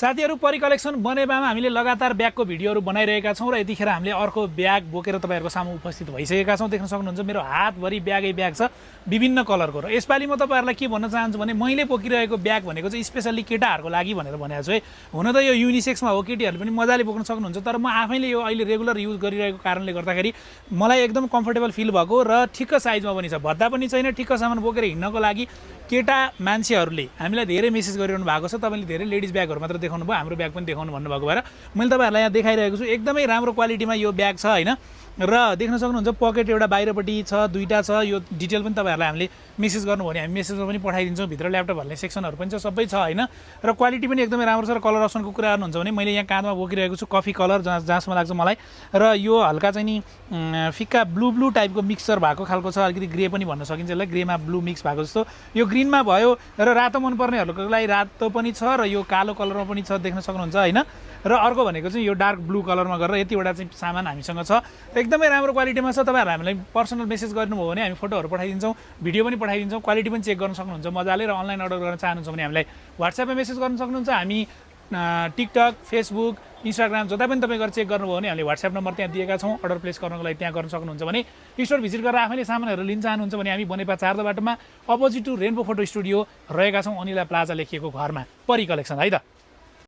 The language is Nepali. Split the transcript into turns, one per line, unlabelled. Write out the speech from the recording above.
साथीहरू परि कलेक्सन बनेपामा हामीले लगातार ब्यागको भिडियोहरू बनाइरहेका छौँ र यतिखेर हामीले अर्को ब्याग बोकेर तपाईँहरूको सामु उपस्थित भइसकेका छौँ। देख्न सक्नुहुन्छ मेरो हातभरि ब्यागै ब्याग छ विभिन्न कलरको। र यसपालि म तपाईँहरूलाई के भन्न चाहन्छु भने मैले बोकिरहेको ब्याग भनेको चाहिँ स्पेसल्ली केटाहरूको लागि भनेर भनेको छु है। हुन त यो युनिसेक्समा हो, केटीहरूले पनि मजाले बोक्न सक्नुहुन्छ, तर म आफैले यो अहिले रेगुलर युज गरिरहेको कारणले गर्दाखेरि मलाई एकदम कम्फर्टेबल फिल भएको र ठिक्क साइजमा पनि छ, भद्दा पनि छैन, ठिक्क सामान बोकेर हिँड्नको लागि। केटा मान्छेहरूले हामीलाई धेरै मेसेज गरिरहनु भएको छ, तपाईँले धेरै लेडिज ब्यागहरू मात्र देखाउनु भयो, हाम्रो ब्याग पनि देखाउनु भन्नुभएको भएर मैले तपाईँहरूलाई यहाँ देखाइरहेको छु। एकदमै राम्रो क्वालिटीमा यो ब्याग छ होइन। र देख्न सक्नुहुन्छ पकेट एउटा बाहिरपट्टि छ, दुईवटा छ। यो डिटेल पनि तपाईँहरूलाई हामीले मेसेज गर्नुभयो भने हामी मेसेजमा पनि पठाइदिन्छौँ। भित्र ल्यापटप हाल्ने सेक्सनहरू पनि छ, सबै छ होइन। र क्वालिटी पनि एकदमै राम्रो छ। र कलर अप्सनको कुरा गर्नुहुन्छ भने मैले यहाँ काँधमा बोकिरहेको छु कफी कलर, जहाँसम्म लाग्छ मलाई। र यो हल्का चाहिँ नि फिक्का ब्लू टाइपको मिक्सचर भएको खालको छ, अलिकति ग्रे पनि भन्न सकिन्छ यसलाई, ग्रेमा ब्लू मिक्स भएको जस्तो। यो ग्रिनमा भयो र रातो मनपर्नेहरूको लागि रातो पनि छ र यो कालो कलरमा पनि छ, देख्न सक्नुहुन्छ होइन। र अर्को भनेको चाहिँ यो डार्क ब्लू कलरमा गरेर यतिवटा चाहिँ सामान हामीसँग छ, एकदमै राम्रो क्वालिटीमा छ। तपाईँहरूलाई हामीलाई पर्सनल मेसेज गर्नुभयो भने हामी फोटोहरू पठाइदिन्छौँ, भिडियो पनि पठाइदिन्छौँ, क्वालिटी पनि चेक गर्न सक्नुहुन्छ मजाले। र अनलाइन अर्डर गर्न चाहनुहुन्छ भने हामीलाई व्हाट्सएपमा मेसेज गर्न सक्नुहुन्छ। हामी टिकटक, फेसबुक, इन्स्टाग्राम जता पनि तपाईँ गएर चेक गर्नुभयो भने हामीले व्हाट्सएप नम्बर त्यहाँ दिएका छौँ। अर्डर प्लेस गर्नको लागि त्यहाँ गर्न सक्नुहुन्छ भने स्टोर भिजिट गरेर आफैले सामानहरू लिन चाहनुहुन्छ भने हामी बनेपा 4 बाटोमा opposite to Rainbow Photo Studio रहेका छौँ, अनिला प्लाजा लेखिएको घरमा परि कलेक्सन है त।